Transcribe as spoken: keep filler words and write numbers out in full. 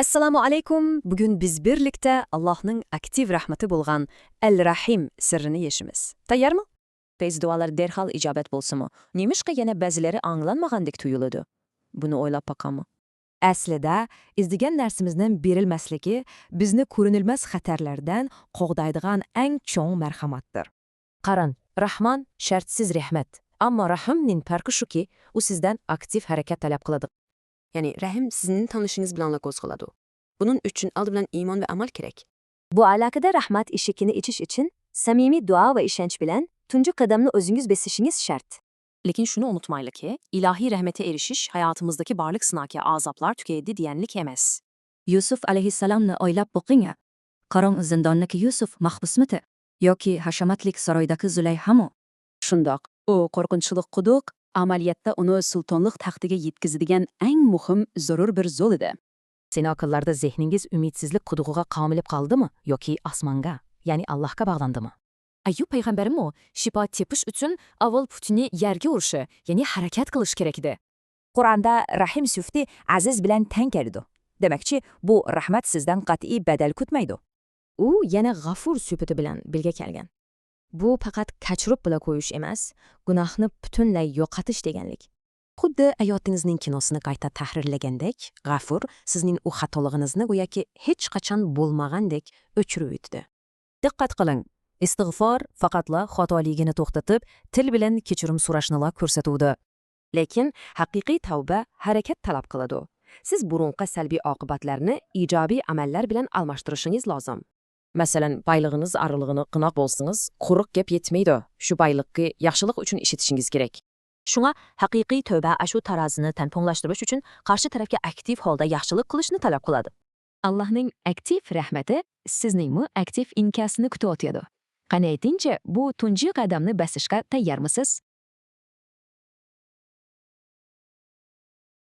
ئەسسالامۇ ئەلەيكۇم. بۈگۈن بىز بىرلىكتە ئاللاھنىڭ ئاكتىپ رەھمىتى بولغان ئەل-رەھىم سىررىنى يېشىمىز. تەييارمۇ؟ بەزى دۇئالار دەرھال ئىجابەت بولسىمۇ، نېمىشقا يەنە بەزىلىرى ئاڭلانمىغاندەك تۇيۇلىدۇ؟ بۇنى ئويلاپ باقامۇ؟ ئەسلىدە، ئىزدىگەن نەرسىمىزنىڭ بېرىلمەسلىكى بىزنى كۆرۈنۈلمەس خەتەرلەردىن قوغدايدىغان ئەڭ چوڭ مەرھەمەتتۇر. قاراڭ، راھمان شەرتسىز رەھمەت، ئەمما رەھىمنىڭ پەرقى شۇكى، ئۇ سىزدىن ئاكتىپ ھەرىكەت تەلەپ قىلىدۇ. يەنى رەھىم سىزنىڭ تاللىشىڭىز بىلەنلا قوزغىلىدۇ. بۇنىڭ ئۈچۈن ئالدى بىلەن ئىمان ۋە ئەمەل كېرەك. بۇ ئالاقىدە رەھمەت ئىشىكىنى ئېچىش ئۈچۈن سەمىمىي دۇئا ۋە ئىشەنچ بىلەن تۇنجى قەدەمنى ئۆزىڭىز بېسىشىڭىز شەرت. لېكىن شۇنى ئۇنتۇمايلىكى، ئىلاھىي رەھمەتكە ئېرىشىش ھاياتىمىزدىكى بارلىق سىناكى، ئازابلار تۈگەيدى دېگەنلىك ئەمەس. يۈسۈپ ئەلەيھىسسالامنى ئويلاپ بېقىڭ. قاراڭ، زىنداندىكى يۈسۈپ مەھبۇسمىتى ياكى ھەشەمەتلىك سارايدىكى زۇلەيھامۇ؟ شۇنداق، ئۇ قورقۇنچلۇق قۇدۇق، ئەمەلىيەتتە ئۇنى سۇلتانلىق تەختىگە يەتكۈزىدىگەن ئەڭ مۇھىم، زۆرۈر بىر زول ئىدى. سېنىڭ ئەقىللەردە زېھنىڭىز ئۈمىدسىزلىك قۇدۇقىغا قامىلىپ قالدىمۇ ياكى ئاسمانغا، يەنى ئاللاھقا باغلاندىمۇ؟ ئەييۇب پەيغەمبەرمۇ شىپا تېپىش ئۈچۈن ئاۋۋال پۇتىنى يەرگە ئۇرۇشى، يەنى ھەرىكەت قىلىشى كېرەك ئىدى. قۇرئاندا رەھىم سۈپىتى ئەزىز بىلەن تەڭ كېلىدۇ. دېمەكچى، بۇ رەھمەت سىزدىن قەتئىي بەدەل كۈتمەيدۇ. ئۇ يەنە غەفۇر سۈپىتى بىلەن بىرگە كەلگەن. بۇ پەقەت كەچۈرۈپ بىلا قويۇش ئەمەس، گۇناھنى پۈتۈنلەي يوقىتىش دېگەنلىك. خۇددى ھاياتىڭىزنىڭ كىنوسىنى قايتا تەھرىرلىگەندەك، غەفۇر سىزنىڭ ئۇ خاتالىقىڭىزنى گوياكى ھېچقاچان بولمىغاندەك ئۆچۈرۈۋېتىدۇ. دىققەت قىلىڭ، ئىستىغفار پەقەتلا خاتالىقنى توختىتىپ، تىل بىلەن كەچۈرۈم سوراشنىلا كۆرسىتىدۇ. لېكىن ھەقىقىي تەۋبە ھەرىكەت تەلەپ قىلىدۇ. سىز بۇرۇنقى سەلبىي ئاقىۋەتلەرنى ئىجابىي ئەمەللەر بىلەن ئالماشتۇرۇشىڭىز لازىم. مەسىلەن، بايلىقىڭىز ئارىلىقىنى قىلماق بولسىڭىز، قۇرۇق گەپ يەتمەيدۇ. شۇ بايلىقنى ياخشىلىق ئۈچۈن ئىشلىتىشىڭىز كېرەك. شۇڭا ھەقىقىي تەۋبە ئاشۇ تارازىنى تەڭپۇڭلاشتۇرۇش ئۈچۈن قارشى تەرەپكە ئاكتىپ ھالدا ياخشىلىق قىلىشنى تەلەپ قىلىدۇ. ئاللاھنىڭ ئاكتىپ رەھمىتى سىزنىڭمۇ ئاكتىپ ئىنكاسىنى كۈتۈۋاتىدۇ. قېنى ئېيتىڭچى، بۇ تۇنجى قەدەمنى بېسىشقا تەييارمۇسىز؟